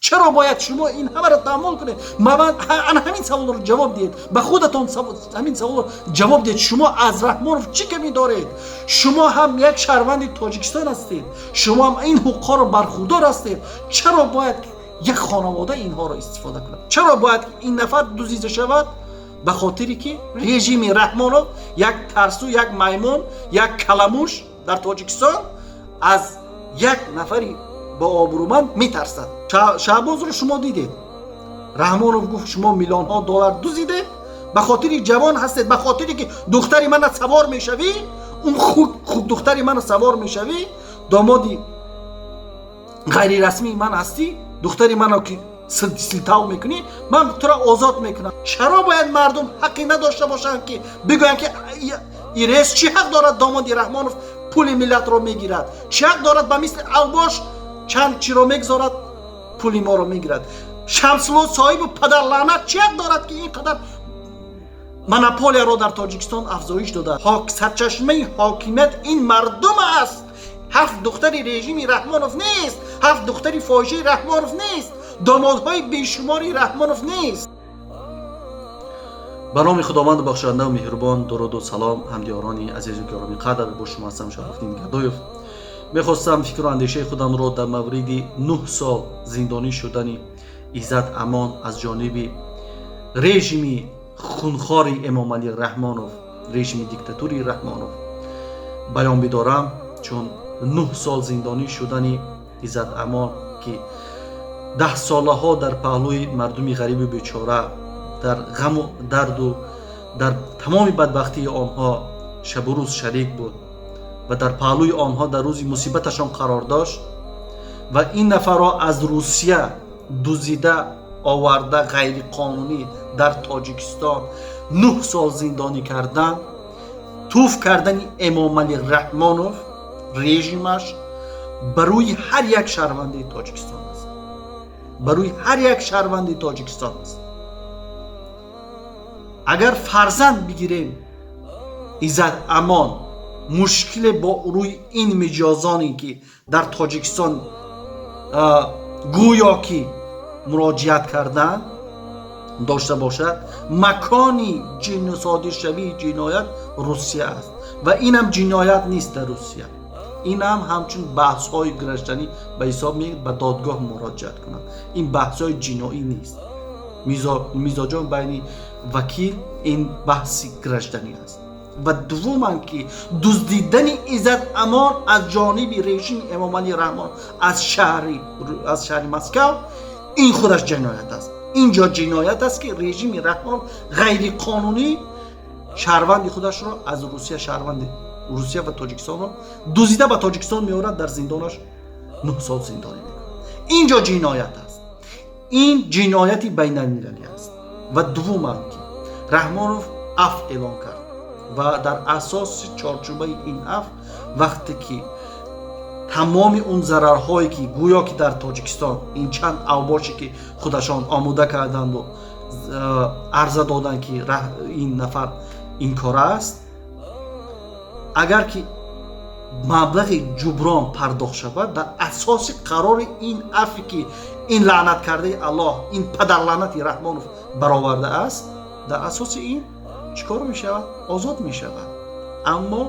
Чаро бояд шумо ин ҳамаро таҳаммул кунед? Ана ҳамин саволро ҷавоб диҳед ба худатон, ҳамин саволро ҷавоб диҳед. Шумо аз Раҳмонов чӣ камӣ доред? Шумо ҳам як шаҳрванди Тоҷикистон ҳастед, шумо ҳам ин ҳуқуқҳоро бархурдор ҳастед. Чаро бояд як хонавода инҳоро истифода кунад? Чаро бояд ин нафар дузида шавад? Ба хотире ки режими Раҳмонов як тарсу, як маймун, як каламуш дар Тоҷикистон аз як нафари бообрӯманд метарсад. Шаҳбозро шумо дидед. Раҳмонов гуфт: «Шумо миллионҳо доллар дузидед, ба хотири ҷавон ҳастед, ба хотире ки духтари мана савор мешавӣ, он хук духтари мана савор мешавӣ, домоди ғайрирасмии ман ҳастӣ, духтари мано ки силтав мекунӣ, ман туро озод мекунам». Чаро бояд мардум ҳаққе надошта бошанд, ки бигӯянд, ки ирес чӣ ҳақ дорад, домоди Раҳмонов пули миллатро мегирад? Чӣ ҳақ дорад, ба мисли авбош чанд чиро мегузорад, пули моро мегирад? Шамсулло соҳибу падарлаънат чӣ ҳақ дорад, ки ин қадар монополияро дар Тоҷикистон афзоиш додааст? Сарчашмаи ҳокимият ин мардум аст. Ҳафт духтари режими Раҳмонов нест, ҳафт духтари фоҳишаи Раҳмонов нест, домодҳои бешумори Раҳмонов нест. Ба номи Худованди бахшандаву меҳрубон. Дуруду салом, ҳамдиёрони азизу гиромӣ қадр. Бо шумо ҳастам, Шарофиддин Гадоев. Мехостам фикру андешаи худамро дар мавриди 9 сол зиндонӣ шудани Иззат Амон аз ҷониби режими хунхори Эмомалӣ Раҳмонов, режими диктатурии Раҳмонов баён бидорам. Чун 9 сол зиндонӣ шудани Иззат Амон, ки даҳсолаҳо дар паҳлӯи мардуми ғарибу бечора, дар ғаму дарду дар тамоми бадбахтии онҳо шабу рӯз шарик буд ва дар паҳлӯи онҳо дар рӯзи мусибаташон қарор дошт, ва ин нафарро аз Русия дузида оварда, ғайриқонунӣ дар Тоҷикистон 9 сол зиндонӣ кардан, туф кардани Эмомалӣ Раҳмонов, режимаш ба рӯи ҳар як шаҳрванди Тоҷикистон аст, ба рӯи ҳар як шаҳрванди Тоҷикистон аст. Агар фарзанд бигирем, Иззат Амон мушкиле бо рӯи ин миҷозоне, ки дар Тоҷикистон гӯё ки муроҷиат кардан дошта бошад, макони содиршавии ҷиноят Русия аст ва инам ҷиноят нест дар Русия. Инам ҳамчун баҳсҳои гражданӣ ба ҳисоб меояд, ба додгоҳ муроҷиат кунад. Ин баҳсҳои ҷиноӣ нест, мизоҷон байни вакил, ин баҳси гражданӣ аст. Ва дуввуман, ки дуздидани Иззат Амон аз ҷониби режими Эмомалӣ Раҳмон аз шаҳри Москав, ин худаш ҷиноят аст. Ин ҷо ҷиноят аст, ки режими Раҳмон ғайриқонунӣ шаҳрванди худашро аз Русия, шаҳрванди Русия ва Тоҷикистонро дузида ба Тоҷикистон меорад, дар зиндонаш 9 сол зиндонӣ мекунад. Ин ҷо ҷиноят аст, ин ҷинояти байналмилалӣ аст. Ва дуввуман, ки Раҳмонов афв эълон кард ва дар асоси чорчӯбаи ин афв, вақте ки тамоми он зарарҳое, ки гӯё ки дар Тоҷикистон ин чанд авбоше, ки худашон омода карданду арза доданд, ки ин нафар ин кора аст, агар ки маблағи ҷуброн пардохт шавад дар асоси қарори ин афве, ки ин лаънаткардаи Аллоҳ, ин падарлаънати Раҳмонов баровардааст, дар асоси ин чӣ кор мешавад? Озод мешавад. Аммо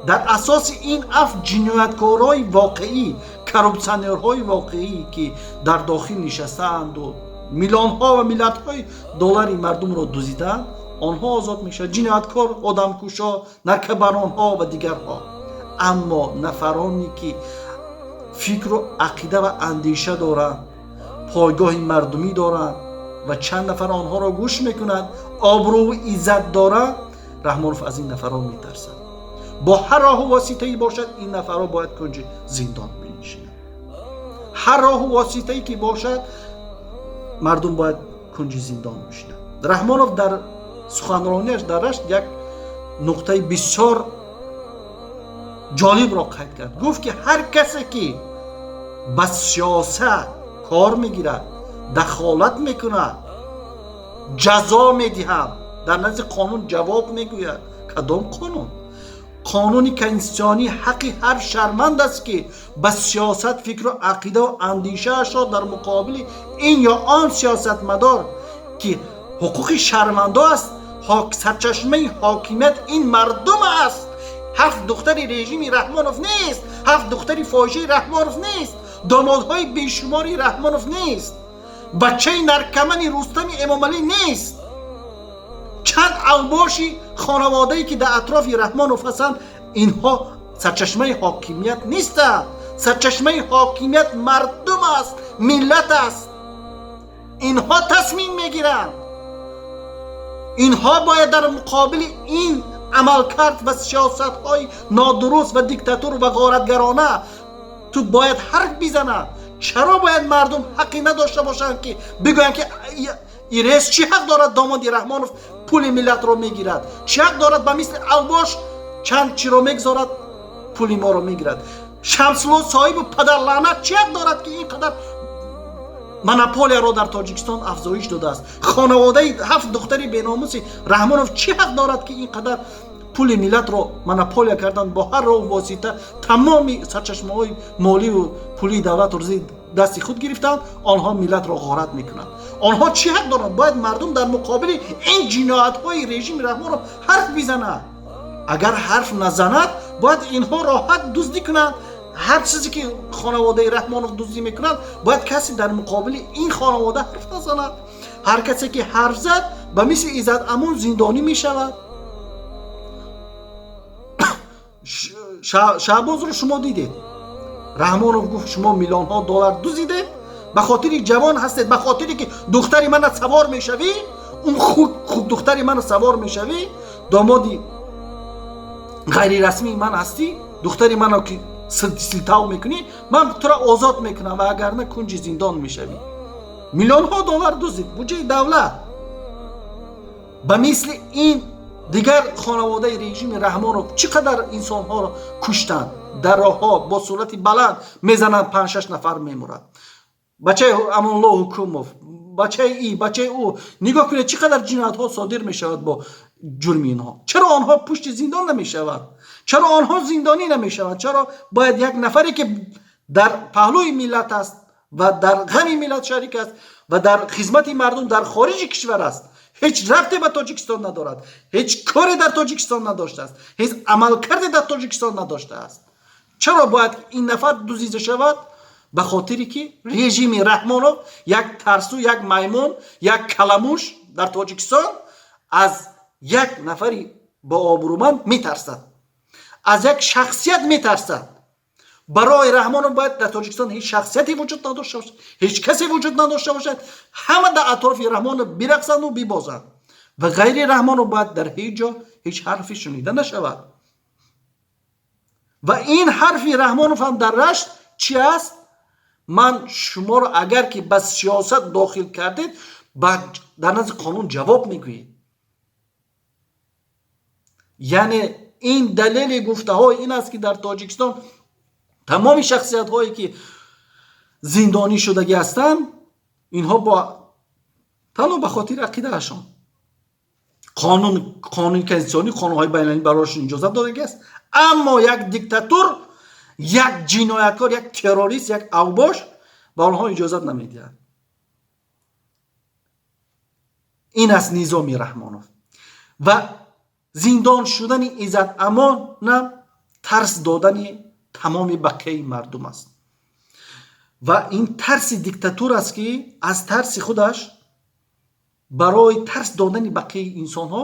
дар асоси ин афв ҷинояткорҳои воқеӣ, коррупсионерҳои воқеӣ, ки дар дохил нишастаанду миллионҳо ва миллиардҳои доллари мардумро дузидаанд, онҳо озод мешавад, ҷинояткор, одамкушо, наркобаронҳо ва дигарҳо. Аммо нафароне, ки фикру ақида ва андеша доранд, пойгоҳи мардумӣ доранд ва чанд нафар онҳоро гӯш мекунанд, обрӯву иззат доранд, Раҳмонов аз ин нафарон метарсад. Бо ҳар роҳу воситае бошад, ин нафарҳо бояд кунҷи зиндон бинишинанд. Ҳар роҳу воситае ки бошад, мардум бояд кунҷи зиндон бишинанд. Раҳмонов дар суханронияш дар Рашт як нуқтаи бисёр ҷолибро қайд кард. Гуфт, ки ҳар касе, ки ба сиёсат кор мегирад, дахолат мекунад, ҷазо медиҳам, дар назди қонун ҷавоб мегӯяд. Кадом қонун? Қонуни конститутсионӣ ҳаққи ҳар шаҳрванд аст, ки ба сиёсат, фикру ақидаву андешаашро дар муқобили ин ё он сиёсатмадор, ки ҳуқуқи шаҳрвандо аст. Сарчашмаи ҳокимият ин мардум аст. Ҳафт духтари режими Раҳмонов нест, ҳафт духтари фоҳишаи Раҳмонов нест, домодҳои бешумори Раҳмонов нест, бачаи наркомани Рустами Эмомалӣ нест, чанд авбоши хонаводае, ки дар атрофи Раҳмонов ҳастанд, инҳо сарчашмаи ҳокимият нестанд. Сарчашмаи ҳокимият мардум аст, миллат аст. Инҳо тасмим мегиранд. Инҳо бояд дар муқобили ин амалкард ва сиёсатҳои нодуруст ва диктатур ва ғоратгарона ту бояд ҳарф бизананд. Чаро бояд мардум ҳаққе надошта бошанд, ки бигӯянд, ки ирес чӣ ҳақ дорад, домоди Раҳмонов пули миллатро мегирад, чӣ ҳақ дорад, ба мисли авбош чанд чиро мегузорад, пули моро мегирад? Шамсулло соҳибу падарлаънат чӣ ҳақ дорад, ки ин қадар монополияро дар Тоҷикистон афзоиш додааст? Хонаводаи ҳафт духтари беномуси Раҳмонов чӣ ҳақ дорад, ки ин қадар пули миллатро монополия кардан, бо ҳар роҳу восита тамоми сарчашмаҳои моливу пулии давлатро зери дасти худ гирифтанд, онҳо миллатро ғорат мекунанд? Онҳо чӣ ҳақ доранд? Бояд мардум дар муқобили ин ҷиноятҳои режими Раҳмонов ҳарф бизанад. Агар ҳарф назанад, бояд инҳо роҳат дуздӣ кунанд. Ҳар чизе ки хонаводаи Раҳмонов дуздӣ мекунанд, бояд касе дар муқобили ин хонавода ҳарф назанад. Ҳар касе ки ҳарф зад, ба мисли Иззат Амон зиндонӣ мешавад. Шаҳбозро шумо дидед. Раҳмонов гуфт: шумо миллионҳо доллар дуздидед, ба хотири ҷавон ҳастед, ба хотире ки духтари мана савор мешавӣ, он хук духтари мана савор мешавӣ, домоди ғайрирасмии ман ҳастӣ, духтари мано ки силтав мекунӣ, ман туро озод мекунам, ва агар на, кунҷи зиндон мешавӣ. Миллионҳо доллар дуздид, буҷаи давлат. Ба мисли ин дигар хонаводаи режими Раҳмонов чӣ қадар инсонҳоро куштанд. Дар роҳҳо бо суръати баланд мезананд, панҷ-шаш нафар мемурад. Бачаи Амонулло Ҳукумов, бачаи и, бачаи ӯ, нигоҳ кунед, чӣ қадар ҷиноятҳо содир мешавад бо ҷурми инҳо. Чаро онҳо пушти зиндон намешаванд? Чаро онҳо зиндонӣ намешаванд? Чаро бояд як нафаре, ки дар паҳлӯи миллат аст ва дар ғами миллат шарик аст ва дар хизмати мардум дар хориҷи кишвар аст, ҳеҷ рабте ба Тоҷикистон надорад, ҳеҷ коре дар Тоҷикистон надоштааст, ҳеҷ амалкарде дар Тоҷикистон надоштааст, чаро бояд ин нафар дуздида шавад? Ба хотире ки режими Раҳмонов як тарсу, як маймун, як каламуш дар Тоҷикистон аз як нафари бообрӯманд метарсад, аз як шахсият метарсад. Барои Раҳмонов бояд дар Тоҷикистон ҳеҷ шахсияте вуҷуд надошта бошад, ҳеҷ касе вуҷуд надошта бошад, ҳама дар атрофи Раҳмонов бирақсанду бибозанд ва ғайри Раҳмонов бояд дар ҳеҷ ҷо ҳеҷ ҳарфе шунида нашавад. Ва ин ҳарфи Раҳмонов ҳам дар Рашт чи аст? Ман шуморо агар ки ба сиёсат дохил кардед, дар назди қонун ҷавоб мегӯед. Яъне ин далели гуфтаҳои ин аст, ки дар Тоҷикистон тамоми шахсиятҳое, ки зиндонӣ шудагӣ ҳастанд, инҳо бо танҳо ба хотири ақидаашон. Қонун, қонуни конститутсионӣ, қонунҳои байналмилалӣ барояшон иҷозат додагӣ аст, аммо як диктатур, як ҷинояткор, як террорист, як авбош ба онҳо иҷозат намедиҳад. Ин аст низоми Раҳмонов. Ва зиндон шудани Иззат Амона тарс додани тамоми бақияи мардум аст. Ва ин тарси диктатур аст, ки аз тарси худаш барои тарс додани бақияи инсонҳо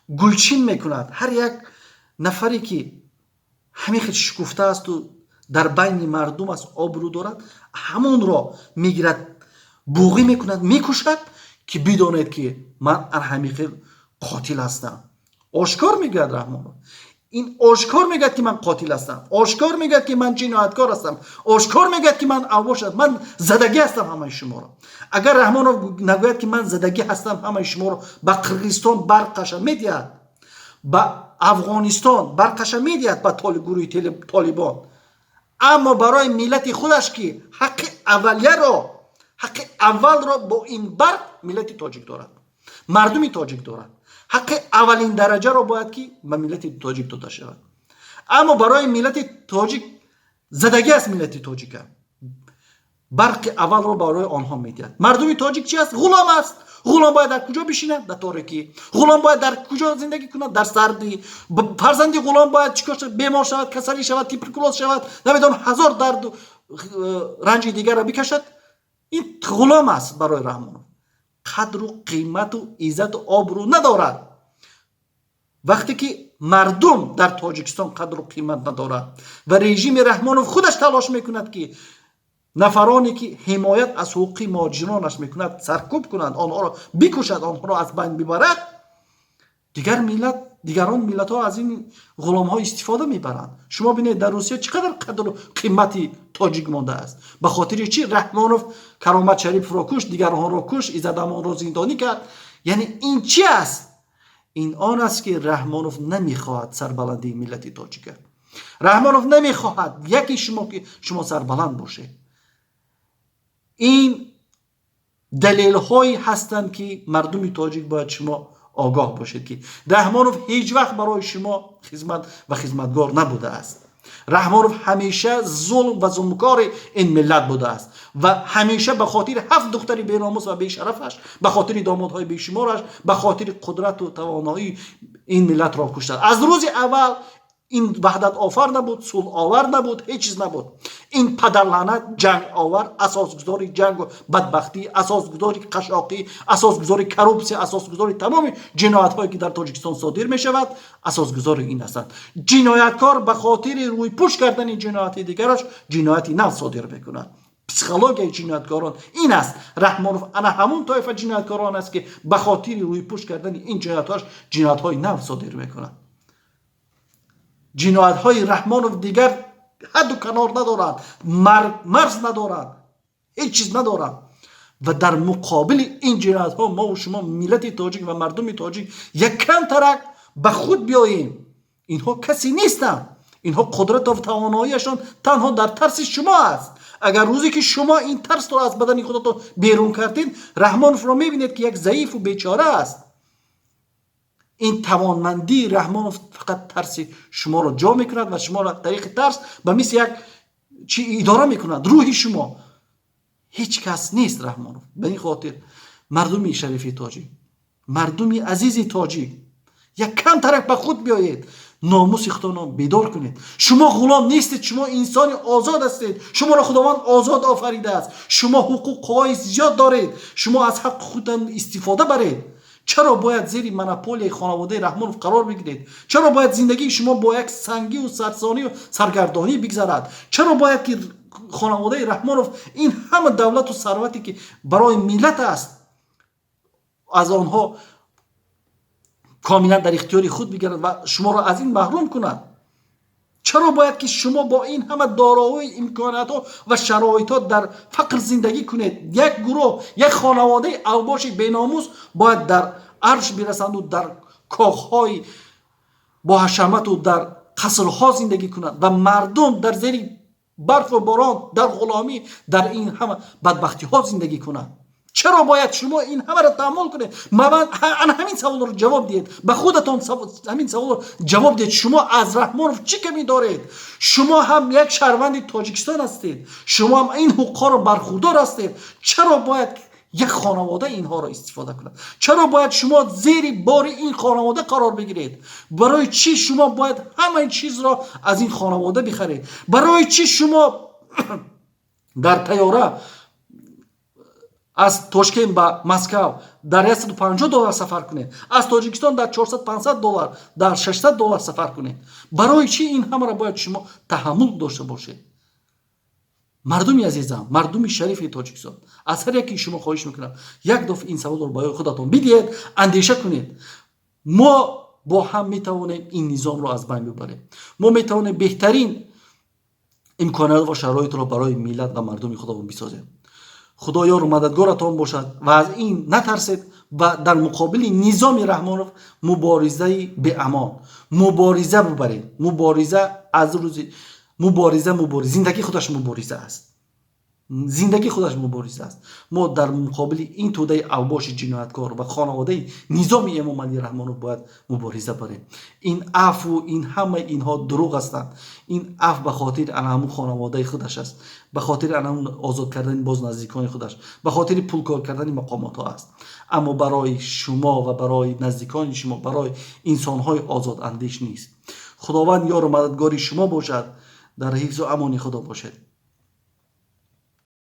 гулчин мекунад. Ҳар як нафаре, ки ҳамин хел шукуфта асту дар байни мардум аст, обрӯ дорад, ҳамонро мегирад, буғӣ мекунад, мекушад, ки бидонед, ки ман ҳамин хел қотил ҳастам. Ошкор мегӯяд Раҳмонов, ин ошкор мегӯяд, ки ман қотил ҳастам, ошкор мегӯяд, ки ман ҷинояткор ҳастам, ошкор мегӯяд, ки ман авбош, ман задагӣ ҳастам ҳамаи шуморо. Агар Раҳмонов нагӯяд, ки ман задагӣ ҳастам ҳамаи шуморо, ба Қирғизистон барқаша медиҳад, ба Афғонистон барқаша медиҳад, ба гурӯҳи Толибон. Аммо барои миллати худаш, ки ҳаққи аввалияро, ҳаққи аввалро бо ин барқ миллати тоҷик дорад, мардуми тоҷик дорад, ҳаққи аввалин дараҷаро бояд ки ба миллати тоҷик дода шавад. Аммо барои миллати тоҷик задагӣ аст. Миллати тоҷика барқи аввалро барои онҳо медиҳад. Мардуми тоҷик чи аст? Ғулом аст. Ғулом бояд дар куҷо бишинад? Дар торикӣ. Ғулом бояд дар куҷо зиндагӣ кунад? Дар сардӣ. Фарзанди ғулом бояд чӣ кор шавад? Бемор шавад, касалӣ шавад, туберкулоз шавад, намедонам, ҳазор дарду ранҷи дигарро бикашад. Ин ғулом аст. Барои Раҳмонов қадру қимату иззату обрӯ надорад. Вақте ки мардум дар Тоҷикистон қадру қимат надорад ва режими Раҳмонов худаш талош мекунад, ки нафароне ки ҳимоят аз ҳуқуқи муҳоҷиронаш мекунад, саркӯб кунад, онҳоро бикушад, онҳоро аз байн бибарад, дигар миллат, дигарон миллатҳо аз ин ғуломҳо истифода мебаранд. Шумо бинед, дар Русия чӣ қадар қадру қимати тоҷик мондааст. Ба хотири чӣ Раҳмонов Каромат Шариповро кушт, дигаронро кушт, Иззат Амонро зиндонӣ кард? Яъне ин чӣ аст? Ин он аст, ки Раҳмонов намехоҳад сарбаландии миллати тоҷика. Раҳмонов намехоҳад яке шумо, ки шумо сарбаланд бошед. Ин далелҳое ҳастанд, ки мардуми тоҷик бояд шумо огоҳ бошед, ки Раҳмонов ҳеҷ вақт барои шумо хизмат ва хизматгор набудааст. Раҳмонов ҳамеша зулм ва зулмкори ин миллат будааст ва ҳамеша ба хотири ҳафт духтари беномус ва бешарафаш, ба хотири домодҳои бешумораш, ба хотири қудрату тавоноӣ ин миллатро куштааст. Аз рӯзи аввал ин ваҳдатофар набуд, сулҳовар набуд, ҳеҷ чиз набуд. Ин падарлаънат ҷанговар, асосгузори ҷангу бадбахтӣ, асосгузори қашоқӣ, асосгузори коррупсия, асосгузори тамоми ҷиноятҳое, ки дар Тоҷикистон содир мешавад, асосгузори ин ҳастанд. Ҷинояткор ба хотири рӯйпӯш кардани ҷинояти дигараш ҷинояти нав содир мекунад. Психологияи ҷинояткорон ин аст. Раҳмонов ана ҳамун тоифа ҷинояткорон аст, ки ба хотири рӯйпӯш кардани ин ҷиноятҳоаш ҷиноятҳои нав содир мекунад. Ҷиноятҳои Раҳмонов дигар ҳадду канор надоранд, марз надоранд, ҳеҷ чиз надоранд. Ва дар муқобили ин ҷиноятҳо мову шумо, миллати тоҷик ва мардуми тоҷик, якамтарак ба худ биёем. Инҳо касе нестанд. Инҳо қудрату тавоноияшон танҳо дар тарси шумо аст. Агар рӯзе ки шумо ин тарсро аз бадани худатон берун кардед, Раҳмоновро мебинед, ки як заифу бечора аст. Ин тавонмандии Раҳмонов фақат тарси шуморо ҷо мекунад ва шуморо тариқи тарс ба мисли як чи идора мекунад рӯҳи шумо. Ҳеҷ кас нест Раҳмонов. Ба ин хотир, мардуми шарифи тоҷик, мардуми азизи тоҷик, як камтарак ба худ биёед, номуси худтонро бедор кунед. Шумо ғулом нестед, шумо инсони озод ҳастед. Шуморо Худованд озод офаридааст. Шумо ҳуқуқҳои зиёд доред, шумо аз ҳаққи худтон истифода баред. Чаро бояд зери монополияи хонаводаи Раҳмонов қарор бигиред? Чаро бояд зиндагии шумо бо як сангию сарсонию саргардонӣ бигзарад? Чаро бояд ки хонаводаи Раҳмонов ин ҳама давлату сарвате, ки барои миллат аст, аз онҳо комилан дар ихтиёри худ бигирад ва шуморо аз ин маҳрум кунад? Чаро бояд ки шумо бо ин ҳама дорои имкониятҳо ва шароитҳо дар фақр зиндагӣ кунед? Як гурӯҳ, як хонаводаи авбоши беномус бояд дар арш бирасанду дар кохҳои боҳашамату дар қасрҳо зиндагӣ кунанд ва мардум дар зери барфу борон, дар ғуломӣ, дар ин ҳама бадбахтиҳо зиндагӣ кунанд? Чаро бояд шумо ин ҳамаро таҳаммул кунед? Ана ҳамин саволро ҷавоб диҳед. Ба худатон ҳамин саволро ҷавоб диҳед. Шумо аз Раҳмонов чӣ камӣ доред? Шумо ҳам як шаҳрванди Тоҷикистон ҳастед, шумо ҳам ин ҳуқуқҳоро бархурдор ҳастед. Чаро бояд як хонавода инҳоро истифода кунад? Чаро бояд шумо зери бори ин хонавода қарор бигиред? Барои чӣ шумо бояд ҳамаи чизро аз ин хонавода бихаред? Барои чӣ шумо дар тайёра аз Тошкент ба Москав дар 150 доллар сафар кунед, аз Тоҷикистон дар 400-500 доллар, дар 600 доллар сафар кунед? Барои чӣ ин ҳамаро бояд шумо таҳаммул дошта бошед? Мардуми азизам, мардуми шарифи Тоҷикистон, аз ҳар яке шумо хоҳиш мекунам, як дафъ ин саволро ба худатон бидиҳед, андеша кунед. Мо бо ҳам метавонем ин низомро аз байн бибарем. Мо метавонем беҳтарин имконият ва шароитро барои миллат ва мардуми худамон бисозем. Худо ёру мададгоратон бошад ва аз ин натарсед ва дар муқобили низоми Раҳмонов муборизаи беамон мубориза бубаред. Мубориза аз рӯзи мубориза, мубориза, зиндагӣ худаш мубориза аст. Зиндагӣ худаш мубориза аст. Мо дар муқобили ин тӯдаи авбоши ҷинояткор ва хонаводаи низоми Эмомалӣ Раҳмонов бояд мубориза барем. Ин афву ин ҳамаи инҳо дурӯғ ҳастанд. Ин афв ба хотири ана ҳамун хонаводаи худаш аст, ба хотири ана ҳамун озод кардани боз наздикони худаш, ба хотири пулкор кардани мақомотҳо аст. Аммо барои шумо ва барои наздикони шумо, барои инсонҳои озодандеш нест. Худованд ёру мададгори шумо бошад. Дар ҳифзу амони Худо бошед.